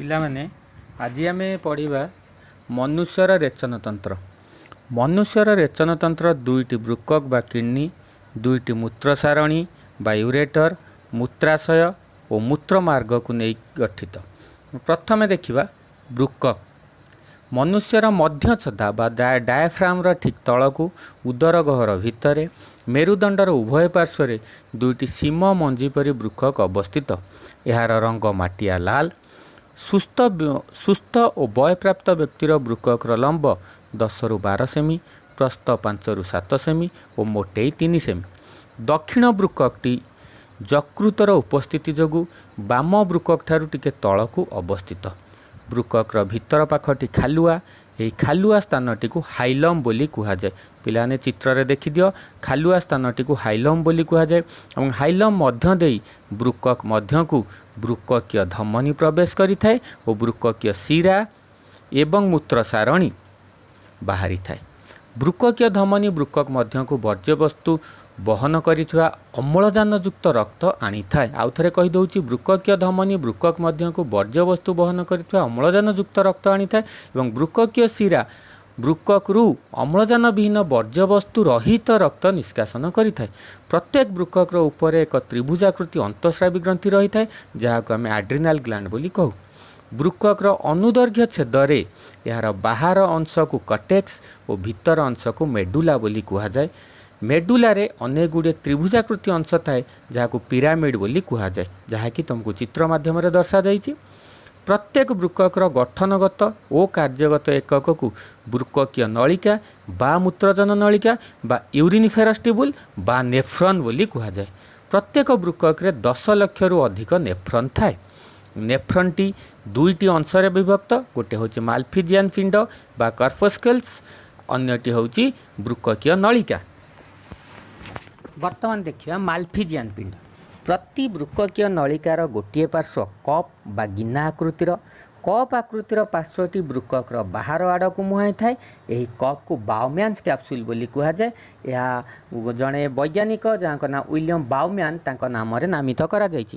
ପିଲାମାନେ, ଆଜି ଆମେ ପଢ଼ିବା ମନୁଷ୍ୟର ରେଚନତନ୍ତ୍ର। ମନୁଷ୍ୟର ରେଚନତନ୍ତ୍ର ଦୁଇଟି ବୃକକ୍ ବା କିଡ଼ନୀ, ଦୁଇଟି ମୂତ୍ରସାରଣୀ ବା ୟୁରେଟର, ମୂତ୍ରାଶୟ ଓ ମୂତ୍ରମାର୍ଗକୁ ନେଇ ଗଠିତ। ପ୍ରଥମେ ଦେଖିବା ବୃକକ୍। ମନୁଷ୍ୟର ମଧ୍ୟଛଦା ବା ଡାଏଫ୍ରାମର ଠିକ୍ ତଳକୁ, ଉଦର ଗହ୍ୱର ଭିତରେ, ମେରୁଦଣ୍ଡର ଉଭୟ ପାର୍ଶ୍ୱରେ ଦୁଇଟି ସିମ ମଞ୍ଜି ପରି ବୃକକ୍ ଅବସ୍ଥିତ। ଏହାର ରଙ୍ଗ ମାଟିଆ ଲାଲ। ସୁସ୍ଥ ଓ ବୟପ୍ରାପ୍ତ ବ୍ୟକ୍ତିର ବୃକକ୍ର ଲମ୍ବ 10ରୁ 12 ସେମି, ପ୍ରସ୍ଥ 5ରୁ 7 ସେମି ଓ ମୋଟେଇ 3 ସେମି। ଦକ୍ଷିଣ ବୃକକ୍ଟି ଯକୃତର ଉପସ୍ଥିତି ଯୋଗୁଁ ବାମ ବୃକକ୍ ଠାରୁ ଟିକେ ତଳକୁ ଅବସ୍ଥିତ। ବୃକକ୍ର ଭିତର ପାଖଟି ଖାଲୁଆ। ଏହି ଖାଲୁଆ ସ୍ଥାନଟିକୁ ହାଇଲମ୍ ବୋଲି କୁହାଯାଏ। ପିଲାମାନେ, ଚିତ୍ରରେ ଦେଖିଦିଅ, ଖାଲୁଆ ସ୍ଥାନଟିକୁ ହାଇଲମ୍ ବୋଲି କୁହାଯାଏ ଏବଂ ହାଇଲମ୍ ମଧ୍ୟ ଦେଇ ବୃକକ୍ ମଧ୍ୟକୁ ବୃକକୀୟ ଧମନୀ ପ୍ରବେଶ କରିଥାଏ ଓ ବୃକକୀୟ ଶିରା ଏବଂ ମୂତ୍ରସାରଣୀ ବାହାରିଥାଏ। ବୃକକୀୟ ଧମନୀ ବୃକକ୍ ମଧ୍ୟକୁ ବର୍ଜ୍ୟବସ୍ତୁ ବହନ କରିଥିବା ଅମ୍ଳଜାନଯୁକ୍ତ ରକ୍ତ ଆଣିଥାଏ। ଆଉ ଥରେ କହିଦେଉଛି, ବୃକକୀୟ ଧମନୀ ବୃକକ୍ ମଧ୍ୟକୁ ବର୍ଜ୍ୟବସ୍ତୁ ବହନ କରିଥିବା ଅମ୍ଳଜାନଯୁକ୍ତ ରକ୍ତ ଆଣିଥାଏ ଏବଂ ବୃକକୀୟ ଶିରା ବୃକକରୁ ଅମ୍ଳଜାନ ବିହୀନ ବର୍ଜ୍ୟବସ୍ତୁ ରହିତ ରକ୍ତ ନିଷ୍କାସନ କରିଥାଏ। ପ୍ରତ୍ୟେକ ବୃକକର ଉପରେ ଏକ ତ୍ରିଭୁଜାକୃତି ଅନ୍ତଃସ୍ରାବୀ ଗ୍ରନ୍ଥି ରହିଥାଏ, ଯାହାକୁ ଆମେ ଆଡ୍ରିନାଲ ଗ୍ଲାଣ୍ଡ ବୋଲି କହୁ। ବୃକକର ଅନୁଦୈର୍ଘ୍ୟ ଛେଦରେ ଏହାର ବାହାର ଅଂଶକୁ କର୍ଟେକ୍ସ ଓ ଭିତର ଅଂଶକୁ ମେଡୁଲା ବୋଲି କୁହାଯାଏ। ମେଡୁଲାରେ ଅନେକ ଗୁଡ଼ିଏ ତ୍ରିଭୁଜାକୃତି ଅଂଶ ଥାଏ, ଯାହାକୁ ପିରାମିଡ଼ ବୋଲି କୁହାଯାଏ, ଯାହାକି ତୁମକୁ ଚିତ୍ର ମାଧ୍ୟମରେ ଦର୍ଶାଯାଇଛି। ପ୍ରତ୍ୟେକ ବୃକକର ଗଠନଗତ ଓ କାର୍ଯ୍ୟଗତ ଏକକକୁ ବୃକକୀୟ ନଳିକା ବା ମୂତ୍ରଜନ ନଳିକା ବା ୟୁରିନିଫେରସ୍ ଟ୍ୟୁବୁଲ୍ ବା ନେଫ୍ରନ୍ ବୋଲି କୁହାଯାଏ। ପ୍ରତ୍ୟେକ ବୃକକରେ 10 ଲକ୍ଷରୁ ଅଧିକ ନେଫ୍ରନ୍ ଥାଏ। ନେଫ୍ରନ୍ଟି ଦୁଇଟି ଅଂଶରେ ବିଭକ୍ତ। ଗୋଟେ ହେଉଛି ମାଲଫିଜିଆନ୍ ପିଣ୍ଡ ବା କର୍ପସ୍କେଲ୍ସ, ଅନ୍ୟଟି ହେଉଛି ବୃକକୀୟ ନଳିକା। ବର୍ତ୍ତମାନ ଦେଖିବା ମାଲଫିଜିଆନ୍ ପିଣ୍ଡ। ପ୍ରତି ବୃକକୀୟ ନଳିକାର ଗୋଟିଏ ପାର୍ଶ୍ୱ କପ୍ ବା ଗିନା ଆକୃତିର। କପ୍ ଆକୃତିର ପାର୍ଶ୍ୱଟି ବୃକକର ବାହାର ଆଡ଼କୁ ମୁହାଁଇଥାଏ। ଏହି କପ୍କୁ ବାଉମ୍ୟାନ୍ସ କ୍ୟାପସୁଲ୍ ବୋଲି କୁହାଯାଏ। ଏହା ଜଣେ ବୈଜ୍ଞାନିକ, ଯାହାଙ୍କ ନାଁ ୱିଲିୟମ୍ ବାଉମ୍ୟାନ୍, ତାଙ୍କ ନାମରେ ନାମିତ କରାଯାଇଛି।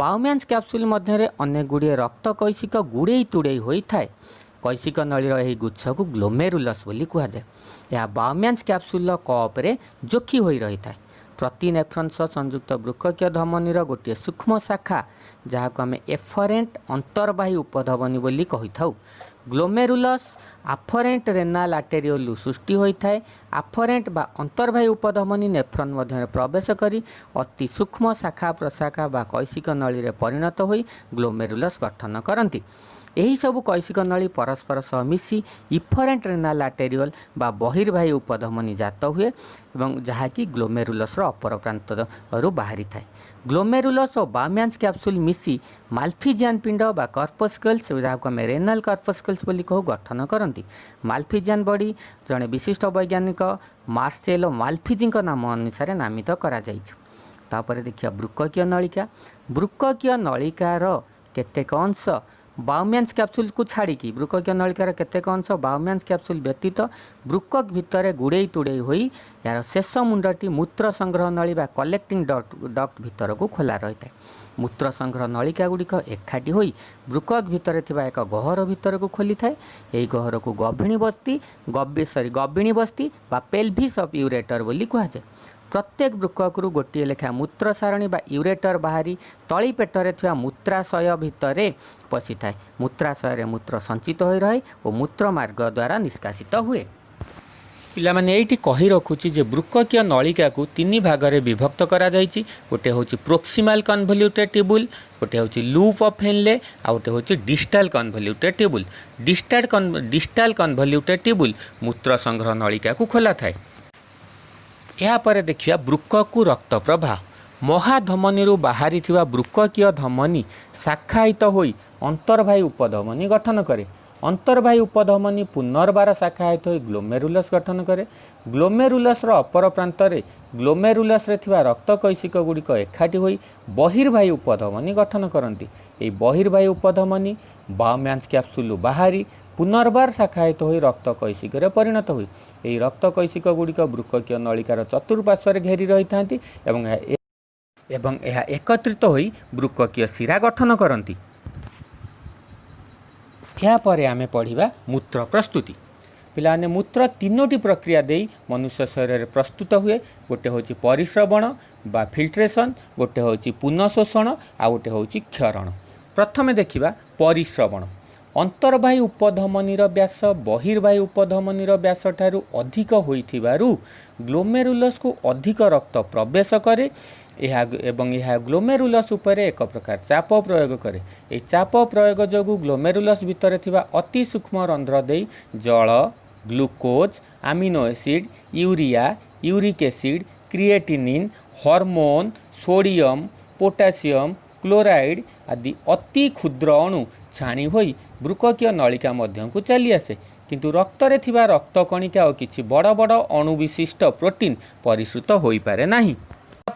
ବାଉମ୍ୟାନ୍ସ କ୍ୟାପସୁଲ୍ ମଧ୍ୟରେ ଅନେକ ଗୁଡ଼ିଏ ରକ୍ତ କୈଶିକ ଗୁଡ଼େଇ ତୁଡ଼େଇ ହୋଇଥାଏ। କୈଶିକ ନଳୀର ଏହି ଗୁଚ୍ଛକୁ ଗ୍ଲୋମେରୁଲସ୍ ବୋଲି କୁହାଯାଏ। ଏହା ବାଉମ୍ୟାନ୍ସ କ୍ୟାପସୁଲ୍ର କପ୍ରେ ଜୋଖି ହୋଇ ରହିଥାଏ। ପ୍ରତି ନେଫ୍ରନ୍ ସହ ସଂଯୁକ୍ତ ବୃକକୀୟ ଧମନୀର ଗୋଟିଏ ସୂକ୍ଷ୍ମ ଶାଖା, ଯାହାକୁ ଆମେ ଏଫରେଣ୍ଟ ଅନ୍ତର୍ବାହୀ ଉପଧମନୀ ବୋଲି କହିଥାଉ, ଗ୍ଲୋମେରୁଲସ୍ ଆଫରେଣ୍ଟ ରେନାଲ ଆର୍ଟେରିଓଲରୁ ସୃଷ୍ଟି ହୋଇଥାଏ। ଆଫରେଣ୍ଟ ବା ଅନ୍ତର୍ବାହୀ ଉପଧମନୀ ନେଫ୍ରନ୍ ମଧ୍ୟରେ ପ୍ରବେଶ କରି ଅତି ସୂକ୍ଷ୍ମ ଶାଖା ପ୍ରଶାଖା ବା କୈଶିକ ନଳୀରେ ପରିଣତ ହୋଇ ଗ୍ଲୋମେରୁଲସ୍ ଗଠନ କରନ୍ତି। ଏହିସବୁ କୈଶିକ ନଳୀ ପରସ୍ପର ସହ ମିଶି ଇଫରେଣ୍ଟ ରେନାଲ ଆର୍ଟେରିଓଲ ବା ବହିର୍ବାହୀ ଉପଧମନୀ ଜାତ ହୁଏ ଏବଂ ଯାହାକି ଗ୍ଲୋମେରୁଲସ୍ର ଅପର ପ୍ରାନ୍ତରୁ ବାହାରିଥାଏ। ଗ୍ଲୋମେରୁଲସ୍ ଓ ବାଉମ୍ୟାନ୍ସ କ୍ୟାପସୁଲ୍ ମିଶି ମାଲଫିଜିଆନ୍ ପିଣ୍ଡ ବା କର୍ପସ୍କେଲ୍ସ, ଯାହାକୁ ଆମେ ରେନାଲ କର୍ପସ୍କେଲ୍ସ ବୋଲି କହୁ, ଗଠନ କରନ୍ତି। ମାଲଫିଜିଆନ୍ ବଡି ଜଣେ ବିଶିଷ୍ଟ ବୈଜ୍ଞାନିକ ମାର୍ସେଲୋ ମାଲଫିଜିଙ୍କ ନାମ ଅନୁସାରେ ନାମିତ କରାଯାଇଛି। ତାପରେ ଦେଖିବା ବୃକକୀୟ ନଳିକା। ବୃକକୀୟ ନଳିକାର କେତେକ ଅଂଶ ବାଉମ୍ୟାନ୍ସ କ୍ୟାପସୁଲ୍କୁ ଛାଡ଼ିକି, ବୃକକୀୟ ନଳିକାର କେତେକ ଅଂଶ ବାଉମ୍ୟାନ୍ସ କ୍ୟାପସୁଲ୍ ବ୍ୟତୀତ ବୃକକ୍ ଭିତରେ ଗୁଡ଼େଇ ତୁଡ଼େଇ ହୋଇ ଏହାର ଶେଷ ମୁଣ୍ଡଟି ମୂତ୍ର ସଂଗ୍ରହ ନଳୀ ବା କଲେକ୍ଟିଂ ଡକ୍ଟ ଭିତରକୁ ଖୋଲା ରହିଥାଏ। ମୂତ୍ର ସଂଗ୍ରହ ନଳିକା ଗୁଡ଼ିକ ଏକାଠି ହୋଇ ବୃକକ୍ ଭିତରେ ଥିବା ଏକ ଗହ୍ୱର ଭିତରକୁ ଖୋଲିଥାଏ। ଏହି ଗହ୍ୱରକୁ ଗଭିଣୀ ବସ୍ତି ଗବି ସରି ଗବିଣୀ ବସ୍ତି ବା ପେଲଭିସ୍ ଅଫ୍ ୟୁରେଟର ବୋଲି କୁହାଯାଏ। ପ୍ରତ୍ୟେକ ବୃକକରୁ ଗୋଟିଏ ଲେଖା ମୂତ୍ର ସାରଣୀ ବା ୟୁରେଟର ବାହାରି ତଳି ପେଟରେ ଥିବା ମୂତ୍ରାଶୟ ଭିତରେ ପଶିଥାଏ। ମୂତ୍ରାଶୟରେ ମୂତ୍ର ସଞ୍ଚିତ ହୋଇ ରହେ ଓ ମୂତ୍ର ମାର୍ଗ ଦ୍ୱାରା ନିଷ୍କାସିତ ହୁଏ। ପିଲାମାନେ, ଏଇଠି କହି ରଖୁଛି ଯେ ବୃକକୀୟ ନଳିକାକୁ ତିନି ଭାଗରେ ବିଭକ୍ତ କରାଯାଇଛି। ଗୋଟେ ହେଉଛି ପ୍ରୋକ୍ସିମାଲ କନଭଲ୍ୟୁଟେଡ୍ ଟ୍ୟୁବୁଲ୍, ଗୋଟେ ହେଉଛି ଲୁପ୍ ଅଫ୍ ହେନଲେ, ଆଉ ଗୋଟେ ହେଉଛି ଡିଷ୍ଟାଲ କନଭଲ୍ୟୁଟେଡ୍ ଟ୍ୟୁବୁଲ୍। ଡିଷ୍ଟାଲ କନଭଲ୍ୟୁଟେଡ୍ ଟ୍ୟୁବୁଲ୍ ମୂତ୍ର ସଂଗ୍ରହ ନଳିକାକୁ ଖୋଲା ଥାଏ। ଏହାପରେ ଦେଖିବା ବୃକକୁ ରକ୍ତ ପ୍ରବାହ। ମହାଧମନୀରୁ ବାହାରିଥିବା ବୃକକୀୟ ଧମନୀ ଶାଖାୟିତ ହୋଇ ଅନ୍ତର୍ବାହୀ ଉପଧମନୀ ଗଠନ କରେ। ଅନ୍ତର୍ବାହୀ ଉପଧମନୀ ପୁନର୍ବାର ଶାଖାୟିତ ହୋଇ ଗ୍ଲୋମେରୁଲସ୍ ଗଠନ କରେ। ଗ୍ଲୋମେରୁଲସ୍ର ଅପର ପ୍ରାନ୍ତରେ ଗ୍ଲୋମେରୁଲସ୍ରେ ଥିବା ରକ୍ତ କୈଶିକ ଗୁଡ଼ିକ ଏକାଠି ହୋଇ ବହିର୍ବାହୀ ଉପଧମନୀ ଗଠନ କରନ୍ତି। ଏହି ବହିର୍ବାହୀ ଉପଧମନୀ ବାଉମ୍ୟାନ୍ସ କ୍ୟାପସୁଲରୁ ବାହାରି ପୁନର୍ବାର ଶାଖାୟିତ ହୋଇ ରକ୍ତ କୈଶିକରେ ପରିଣତ ହୁଏ। ଏହି ରକ୍ତ କୈଶିକ ଗୁଡ଼ିକ ବୃକକୀୟ ନଳିକାର ଚତୁଃପାର୍ଶ୍ୱରେ ଘେରି ରହିଥାନ୍ତି ଏବଂ ଏହା ଏକତ୍ରିତ ହୋଇ ବୃକକୀୟ ଶିରା ଗଠନ କରନ୍ତି। ଏହାପରେ ଆମେ ପଢ଼ିବା ମୂତ୍ର ପ୍ରସ୍ତୁତି। ପିଲାମାନେ, ମୂତ୍ର ତିନୋଟି ପ୍ରକ୍ରିୟା ଦେଇ ମନୁଷ୍ୟ ଶରୀରରେ ପ୍ରସ୍ତୁତ ହୁଏ। ଗୋଟେ ହେଉଛି ପରିସ୍ରବଣ ବା ଫିଲ୍ଟ୍ରେସନ୍, ଗୋଟେ ହେଉଛି ପୁନଃଶୋଷଣ, ଆଉ ଗୋଟେ ହେଉଛି କ୍ଷରଣ। ପ୍ରଥମେ ଦେଖିବା ପରିସ୍ରବଣ। ଅନ୍ତର୍ବାହୀ ଉପଧମନୀର ବ୍ୟାସ ବହିର୍ବାହୀ ଉପଧମନୀର ବ୍ୟାସ ଠାରୁ ଅଧିକ ହୋଇଥିବାରୁ ଗ୍ଲୋମେରୁଲସକୁ ଅଧିକ ରକ୍ତ ପ୍ରବେଶ କରେ ଏହା ଏବଂ ଏହା ଗ୍ଲୋମେରୁଲସ୍ ଉପରେ ଏକ ପ୍ରକାର ଚାପ ପ୍ରୟୋଗ କରେ। ଏହି ଚାପ ପ୍ରୟୋଗ ଯୋଗୁଁ ଗ୍ଲୋମେରୁଲସ୍ ଭିତରେ ଥିବା ଅତି ସୂକ୍ଷ୍ମ ରନ୍ଧ୍ର ଦେଇ ଜଳ, glucose, amino acid, urea, uric acid, creatinine, hormone, sodium, potassium, chloride ଆଦି ଅତି କ୍ଷୁଦ୍ର ଅଣୁ ଛାଣି ହୋଇ ବୃକକୀୟ ନଳିକା ମଧ୍ୟକୁ ଚାଲିଆସେ। କିନ୍ତୁ ରକ୍ତରେ ଥିବା ରକ୍ତ କଣିକା ଓ କିଛି ବଡ଼ ବଡ଼ ଅଣୁ ବିଶିଷ୍ଟ ପ୍ରୋଟିନ୍ ପରିସୃତ ହୋଇପାରେ ନାହିଁ।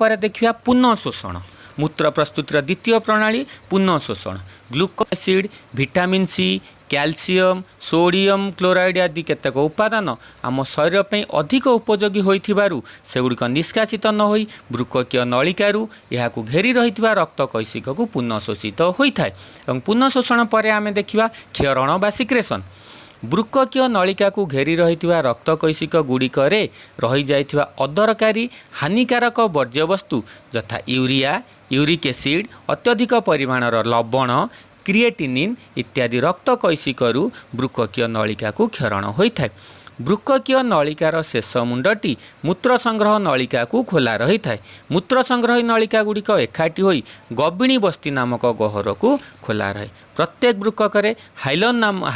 ପରେ ଦେଖିବା ପୁନଃଶୋଷଣ। ମୂତ୍ର ପ୍ରସ୍ତୁତିର ଦ୍ୱିତୀୟ ପ୍ରଣାଳୀ ପୁନଃଶୋଷଣ। Glucose acid, vitamin C, calcium, sodium chloride ଆଦି କେତେକ ଉପାଦାନ ଆମ ଶରୀର ପାଇଁ ଅଧିକ ଉପଯୋଗୀ ହୋଇଥିବାରୁ ସେଗୁଡ଼ିକ ନିଷ୍କାସିତ ନ ହୋଇ ବୃକକୀୟ ନଳିକାରୁ ଏହାକୁ ଘେରି ରହିଥିବା ରକ୍ତ କୈଶିକକୁ ପୁନଃଶୋଷିତ ହୋଇଥାଏ। ଏବଂ ପୁନଃଶୋଷଣ ପରେ ଆମେ ଦେଖିବା କ୍ଷରଣ ବା ସିକ୍ରେସନ୍। ବୃକକୀୟ ନଳିକାକୁ ଘେରି ରହିଥିବା ରକ୍ତ କୈଶିକ ଗୁଡ଼ିକରେ ରହିଯାଇଥିବା ଅଦରକାରୀ ହାନିକାରକ ବର୍ଜ୍ୟବସ୍ତୁ ଯଥା ୟୁରିଆ, ୟୁରିକ୍ ଏସିଡ୍, ଅତ୍ୟଧିକ ପରିମାଣର ଲବଣ, କ୍ରିଏଟିନିନ୍ ଇତ୍ୟାଦି ରକ୍ତ କୈଶିକରୁ ବୃକକୀୟ ନଳିକାକୁ କ୍ଷରଣ ହୋଇଥାଏ। ବୃକକୀୟ ନଳିକାର ଶେଷ ମୁଣ୍ଡଟି ମୂତ୍ର ସଂଗ୍ରହ ନଳିକାକୁ ଖୋଲା ରହିଥାଏ। ମୂତ୍ର ସଂଗ୍ରହୀ ନଳିକା ଗୁଡ଼ିକ ଏକାଠି ହୋଇ ଗବିଣୀ ବସ୍ତି ନାମକ ଗହ୍ୱରକୁ ଖୋଲା ରହେ। ପ୍ରତ୍ୟେକ ବୃକକରେ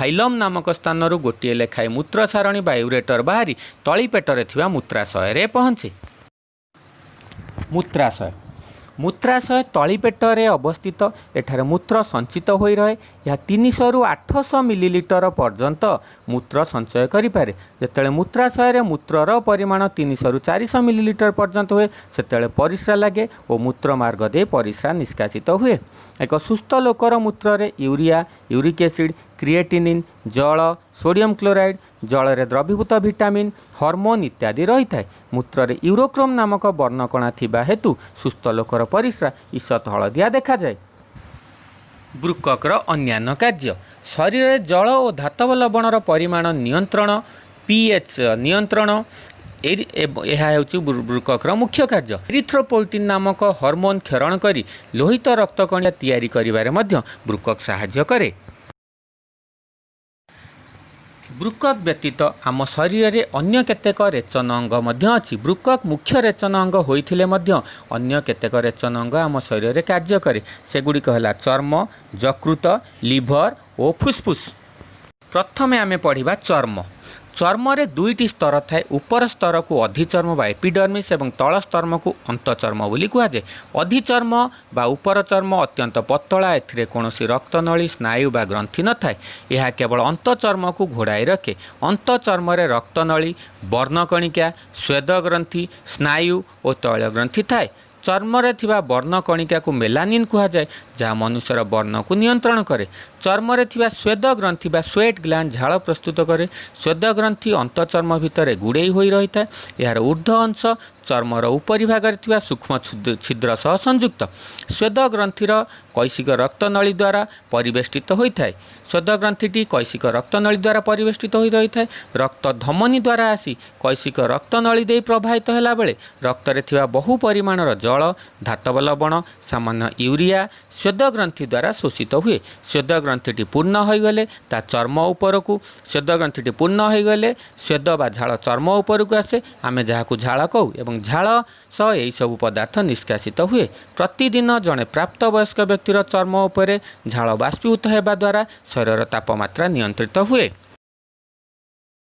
ହାଇଲମ୍ ନାମକ ସ୍ଥାନରୁ ଗୋଟିଏ ଲେଖାଏଁ ମୂତ୍ର ସାରଣୀ ବା ୟୁରେଟର ବାହାରି ତଳି ପେଟରେ ଥିବା ମୂତ୍ରାଶୟରେ ପହଞ୍ଚେ। ମୂତ୍ରାଶୟ। ମୂତ୍ରାଶୟ ତଳି ପେଟରେ ଅବସ୍ଥିତ। ଏଠାରେ ମୂତ୍ର ସଞ୍ଚିତ ହୋଇ ରହେ। ଏହା 300ରୁ 800 ମିଲିଲିଟର ପର୍ଯ୍ୟନ୍ତ ମୂତ୍ର ସଞ୍ଚୟ କରିପାରେ। ଯେତେବେଳେ ମୂତ୍ରାଶୟରେ ମୂତ୍ରର ପରିମାଣ 300ରୁ 400 ମିଲିଲିଟର ପର୍ଯ୍ୟନ୍ତ ହୁଏ, ସେତେବେଳେ ପରିସ୍ରା ଲାଗେ ଓ ମୂତ୍ର ମାର୍ଗ ଦେଇ ପରିସ୍ରା ନିଷ୍କାସିତ ହୁଏ। ଏକ ସୁସ୍ଥ ଲୋକର ମୂତ୍ରରେ ୟୁରିଆ, ୟୁରିକ୍ ଏସିଡ୍, କ୍ରିଏଟିନିନ୍, ଜଳ, ସୋଡ଼ିୟମ୍ କ୍ଲୋରାଇଡ୍, ଜଳରେ ଦ୍ରବୀଭୂତ ଭିଟାମିନ୍, ହରମୋନ୍ ଇତ୍ୟାଦି ରହିଥାଏ। ମୂତ୍ରରେ ୟୁରୋକ୍ରୋମ୍ ନାମକ ବର୍ଣ୍ଣକଣା ଥିବା ହେତୁ ସୁସ୍ଥ ଲୋକର ପରିସ୍ରା ଈଷତ୍ ହଳଦିଆ ଦେଖାଯାଏ। ବୃକକର ଅନ୍ୟାନ୍ୟ କାର୍ଯ୍ୟ। ଶରୀରରେ ଜଳ ଓ ଧାତବ ଲବଣର ପରିମାଣ ନିୟନ୍ତ୍ରଣ, ପିଏଚ୍ ନିୟନ୍ତ୍ରଣ, ଏହା ହେଉଛି ବୃକକର ମୁଖ୍ୟ କାର୍ଯ୍ୟ। ଏରିଥ୍ରୋପୋଇଟିନ୍ ନାମକ ହରମୋନ୍ କ୍ଷରଣ କରି ଲୋହିତ ରକ୍ତକଣିକା ତିଆରି କରିବାରେ ମଧ୍ୟ ବୃକକ ସାହାଯ୍ୟ କରେ। ବୃକକ ବ୍ୟତୀତ ଆମ ଶରୀରରେ ଅନ୍ୟ କେତେକ ରେଚନ ଅଙ୍ଗ ମଧ୍ୟ ଅଛି। ବୃକକ ମୁଖ୍ୟ ରେଚନ ଅଙ୍ଗ ହୋଇଥିଲେ ମଧ୍ୟ ଅନ୍ୟ କେତେକ ରେଚନ ଅଙ୍ଗ ଆମ ଶରୀରରେ କାର୍ଯ୍ୟ କରେ। ସେଗୁଡ଼ିକ ହେଲା ଚର୍ମ, ଯକୃତ, ଲିଭର ଓ ଫୁସଫୁସ। ପ୍ରଥମେ ଆମେ ପଢ଼ିବା ଚର୍ମ। ଚର୍ମରେ ଦୁଇଟି ସ୍ତର ଥାଏ। ଉପର ସ୍ତରକୁ ଅଧିଚର୍ମ ବା ଏପିଡର୍ମିସ୍ ଏବଂ ତଳ ସ୍ତରକୁ ଅନ୍ତଃଚର୍ମ ବୋଲି କୁହାଯାଏ। ଅଧିଚର୍ମ ବା ଉପର ଚର୍ମ ଅତ୍ୟନ୍ତ ପତଳା। ଏଥିରେ କୌଣସି ରକ୍ତନଳୀ, ସ୍ନାୟୁ ବା ଗ୍ରନ୍ଥି ନଥାଏ। ଏହା କେବଳ ଅନ୍ତଃଚର୍ମକୁ ଘୋଡ଼ାଇ ରଖେ। ଅନ୍ତଃଚର୍ମରେ ରକ୍ତନଳୀ, ବର୍ଣ୍ଣକଣିକା, ସ୍ୱେଦ ଗ୍ରନ୍ଥି, ସ୍ନାୟୁ ଓ ତୈଳ ଗ୍ରନ୍ଥି ଥାଏ। ଚର୍ମରେ ଥିବା ବର୍ଣ୍ଣକଣିକାକୁ ମେଲାନିନ୍ କୁହାଯାଏ, ଯାହା ମନୁଷ୍ୟର ବର୍ଣ୍ଣକୁ ନିୟନ୍ତ୍ରଣ କରେ। ଚର୍ମରେ ଥିବା ସ୍ୱେଦ ଗ୍ରନ୍ଥି ବା ସ୍ୱେଟ୍ ଗ୍ଲାଣ୍ଡ ଝାଳ ପ୍ରସ୍ତୁତ କରେ। ସ୍ୱେଦ ଗ୍ରନ୍ଥି ଅନ୍ତଃଚର୍ମ ଭିତରେ ଗୁଡ଼େଇ ହୋଇ ରହିଥାଏ। ଏହାର ଉର୍ଦ୍ଧ୍ୱ ଅଂଶ ଚର୍ମର ଉପରି ଭାଗରେ ଥିବା ସୂକ୍ଷ୍ମ ଛିଦ୍ର ସହ ସଂଯୁକ୍ତ। ସ୍ୱେଦ ଗ୍ରନ୍ଥିର କୈଶିକ ରକ୍ତନଳୀ ଦ୍ୱାରା ପରିବେଷ୍ଟିତ ହୋଇଥାଏ। ସ୍ୱେଦ ଗ୍ରନ୍ଥିଟି କୈଶିକ ରକ୍ତନଳୀ ଦ୍ୱାରା ପରିବେଷ୍ଟିତ ହୋଇ ରହିଥାଏ। ରକ୍ତ ଧମନୀ ଦ୍ୱାରା ଆସି କୈଶିକ ରକ୍ତନଳୀ ଦେଇ ପ୍ରବାହିତ ହେଲାବେଳେ ରକ୍ତରେ ଥିବା ବହୁ ପରିମାଣର ଜଳ, ଧାତବ ଲବଣ, ସାମାନ୍ୟ ୟୁରିଆ ସ୍ୱେଦ ଗ୍ରନ୍ଥି ଦ୍ୱାରା ଶୋଷିତ ହୁଏ। ସ୍ୱେଦ ଗ୍ରନ୍ଥିଟି ପୂର୍ଣ୍ଣ ହୋଇଗଲେ ତା ଚର୍ମ ଉପରକୁ ସ୍ୱେଦ ଗ୍ରନ୍ଥିଟି ପୂର୍ଣ୍ଣ ହୋଇଗଲେ ସ୍ୱେଦ ବା ଝାଳ ଚର୍ମ ଉପରକୁ ଆସେ, ଆମେ ଯାହାକୁ ଝାଳ କହୁ, ଏବଂ ଝାଳ ସହ ଏହିସବୁ ପଦାର୍ଥ ନିଷ୍କାସିତ ହୁଏ। ପ୍ରତିଦିନ ଜଣେ ପ୍ରାପ୍ତବୟସ୍କ ବ୍ୟକ୍ତିର ଚର୍ମ ଉପରେ ଝାଳ ବାଷ୍ପୀଭୂତ ହେବା ଦ୍ୱାରା ଶରୀରର ତାପମାତ୍ରା ନିୟନ୍ତ୍ରିତ ହୁଏ।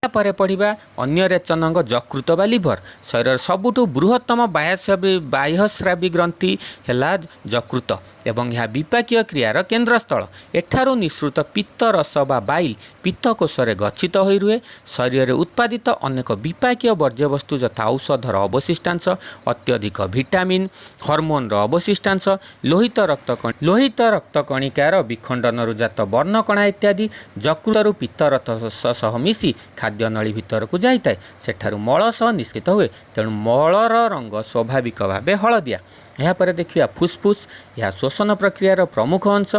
ପରେ ପଢ଼ିବା ଅନ୍ୟ ରେଚନ ଅଙ୍ଗ ଯକୃତ ବା ଲିଭର। ଶରୀରର ସବୁଠୁ ବୃହତ୍ତମ ବାହ୍ୟସ୍ରାବୀ ଗ୍ରନ୍ଥି ହେଲା ଯକୃତ ଏବଂ ଏହା ବିପାକୀୟ କ୍ରିୟାର କେନ୍ଦ୍ରସ୍ଥଳ। ଏଠାରୁ ନିଃସୃତ ପିତ୍ତ ରସ ବା ବାଇଲ ପିତ୍ତକୋଷରେ ଗଚ୍ଛିତ ହୋଇ ରୁହେ। ଶରୀରରେ ଉତ୍ପାଦିତ ଅନେକ ବିପାକୀୟ ବର୍ଜ୍ୟବସ୍ତୁ ଯଥା ଔଷଧର ଅବଶିଷ୍ଟାଂଶ, ଅତ୍ୟଧିକ ଭିଟାମିନ୍, ହରମୋନ୍ର ଅବଶିଷ୍ଟାଂଶ, ଲୋହିତ ରକ୍ତକଣିକାର ବିଖଣ୍ଡନରୁ ଜାତ ବର୍ଣ୍ଣକଣା ଇତ୍ୟାଦି ଯକୃତରୁ ପିତ୍ତରସ ସହ ମିଶି ଖାଦ୍ୟନଳୀ ଭିତରକୁ ଯାଇଥାଏ। ସେଠାରୁ ମଳ ସହ ନିଷ୍କାସିତ ହୁଏ। ତେଣୁ ମଳର ରଙ୍ଗ ସ୍ୱାଭାବିକ ଭାବେ ହଳଦିଆ। ଏହାପରେ ଦେଖିବା ଫୁସ୍ଫୁସ୍। ଏହା ଶ୍ୱସନ ପ୍ରକ୍ରିୟାର ପ୍ରମୁଖ ଅଂଶ।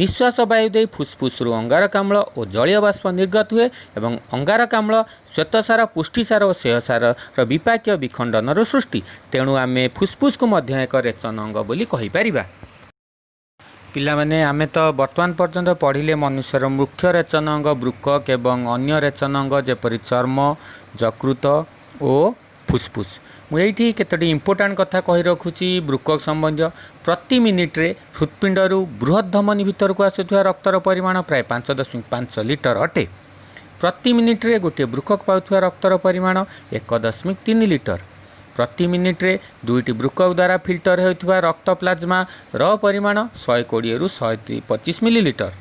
ନିଶ୍ୱାସ ବାୟୁ ଦେଇ ଫୁସ୍ଫୁସ୍ରୁ ଅଙ୍ଗାରକାମ୍ଳ ଓ ଜଳୀୟ ବାଷ୍ପ ନିର୍ଗତ ହୁଏ ଏବଂ ଅଙ୍ଗାରକାମ୍ଳ ଶ୍ୱେତସାର, ପୁଷ୍ଟିସାର ଓ ଶ୍ଵେୟସାରର ବିପାକୀୟ ବିଖଣ୍ଡନରୁ ସୃଷ୍ଟି। ତେଣୁ ଆମେ ଫୁସ୍ଫୁସ୍କୁ ମଧ୍ୟ ଏକ ରେଚନ ଅଙ୍ଗ ବୋଲି କହିପାରିବା। ପିଲାମାନେ, ଆମେ ତ ବର୍ତ୍ତମାନ ପର୍ଯ୍ୟନ୍ତ ପଢ଼ିଲେ ମନୁଷ୍ୟର ମୁଖ୍ୟ ରେଚନ ଅଙ୍ଗ ବୃକକ୍ ଏବଂ ଅନ୍ୟ ରେଚନ ଅଙ୍ଗ ଯେପରି ଚର୍ମ, ଯକୃତ ଓ ଫୁସ୍ଫୁସ୍। ମୁଁ ଏଇଠି କେତୋଟି ଇମ୍ପୋର୍ଟାଣ୍ଟ କଥା କହି ରଖୁଛି ବୃକକ୍ ସମ୍ବନ୍ଧୀୟ। ପ୍ରତି ମିନିଟ୍ରେ ହୃତ୍ପିଣ୍ଡରୁ ବୃହତ୍ ଧମନୀ ଭିତରକୁ ଆସୁଥିବା ରକ୍ତର ପରିମାଣ ପ୍ରାୟ 5.5 ଲିଟର ଅଟେ। ପ୍ରତି ମିନିଟ୍ରେ ଗୋଟିଏ ବୃକକ୍ ପାଉଥିବା ରକ୍ତର ପରିମାଣ 1.3 ଲିଟର। ପ୍ରତି ମିନିଟ୍ରେ 2ଟି ବୃକକ୍ ଦ୍ୱାରା ଫିଲ୍ଟର ହେଉଥିବା ରକ୍ତ ପ୍ଲାଜମାର ପରିମାଣ 120ରୁ 125 ମିଲିଲିଟର।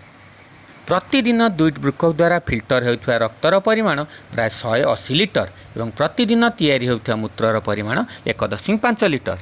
ପ୍ରତିଦିନ 2ଟି ବୃକକ୍ ଦ୍ୱାରା ଫିଲ୍ଟର ହେଉଥିବା ରକ୍ତର ପରିମାଣ ପ୍ରାୟ 180 ଲିଟର ଏବଂ ପ୍ରତିଦିନ ତିଆରି ହେଉଥିବା ମୂତ୍ରର ପରିମାଣ 1.5 ଲିଟର।